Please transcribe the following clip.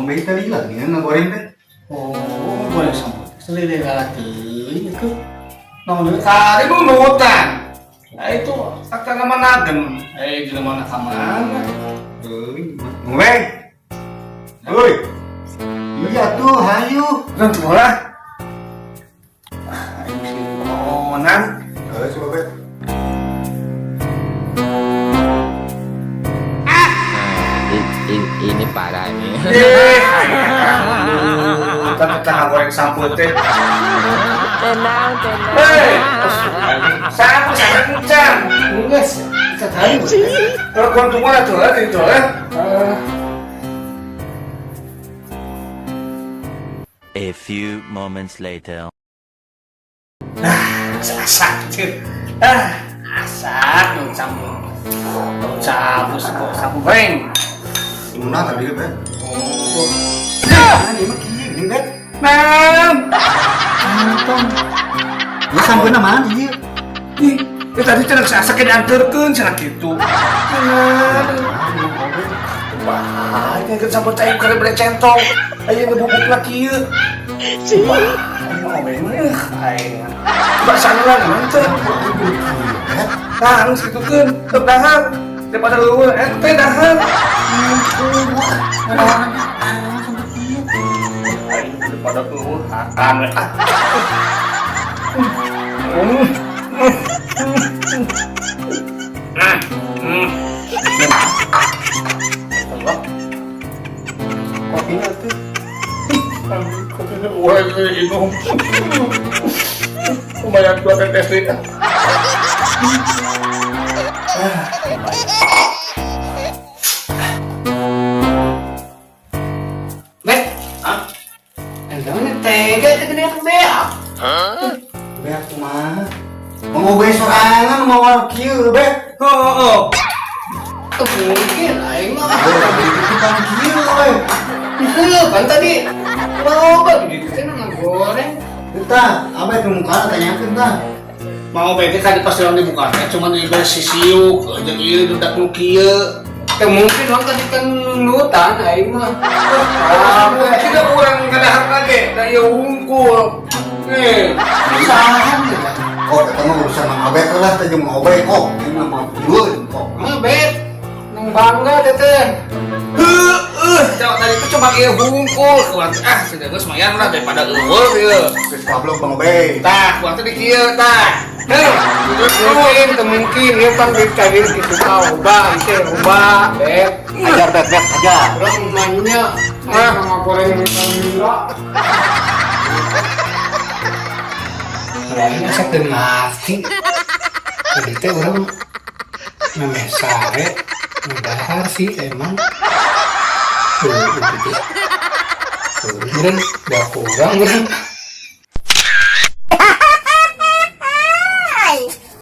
Mang Bei tadi lah nih ngagoreng teh. Oh, goreng sambal. Selele teuing itu. Naon deui kari nunutan. Nah itu kata nama nagen. Eh di mana ka mana? Euy, Mang Bei. Euy. Iya tuh, hayu. Kan lah. Ah, aing sih naonan. Ayo coba Bet. Ini parah nih. Eh, kan kita goreng sambal teh. Tenang, tenang. Hei, sapu sangat encan. Geus, bisa tadi. Kalau kurang tunggu lah tuh, itu eh. A few moments later. Asak, cir. Ah, asak, nu campur. Nu campur, sapu goreng. Gimana tadi Bet? Oh. Nah, ini mah kieu gini Bet. Nah, Ya sampeuna mana ieu? ih, ya tadi cenah asak dianterkeun cenah kitu. Nah, wah, ini kan sampai cai keur bere centong. Aya ngebubukna kieu. Wah, aing mah obe mah aing. Baksa lah teh. Nah, harus gitukeun, teu dahar. Daripada leuweung ente dahar. Aing daripada leuweung akan we ah. Kopinya tuh. Kopinya urang minum. Lumayan dua tetes deh. Ah, lumayan. Bet. Hah? Ente tega teh gede aku beak. Bet kumaha? Mau ngobrol sorangan mau kieu Bet. Oh, oh. Tuh mungkin aing mah. Itu kan kieu we. Heuh, kan tadi loba di ditu teh ngagoreng. Entah, apa itu muka tanyakeun tah. Mau bete kan di pas orang dibuka teh cuman di beres sisiuk jeung ieu dudak nu kieu. Teu mungkin orang tadi kan nunutan aing mah. Ah, mungkin urang kadahar lagi da ieu hungkul. Nih, Usahaan gitu. Oh, eta mah urusan Mang Abet lah, teh jeung Mang Obey kok. Ini mah mau kieu kok. Mah bet, nang bangga teh teh. Heueuh, tadi itu cuma ieu hungkul. Kurang ah, sudah geus lumayan lah daripada eueuh ieu. Geus kablok Mang Obey. Tah, kurang teh di kieu tah. Heuh, Mungkin, teu mungkin ieu pan dicari gitu ka ubah, teh ubah, bet. Ajar Bet, Bet, ajar. Urang nanya, ah ngagoreng bangga. Lain asa teu ngarti. Tadi teh urang memeh sare, ngedahar sih emang. Tuh, gitu. Tuh, meureun da kurang meureun.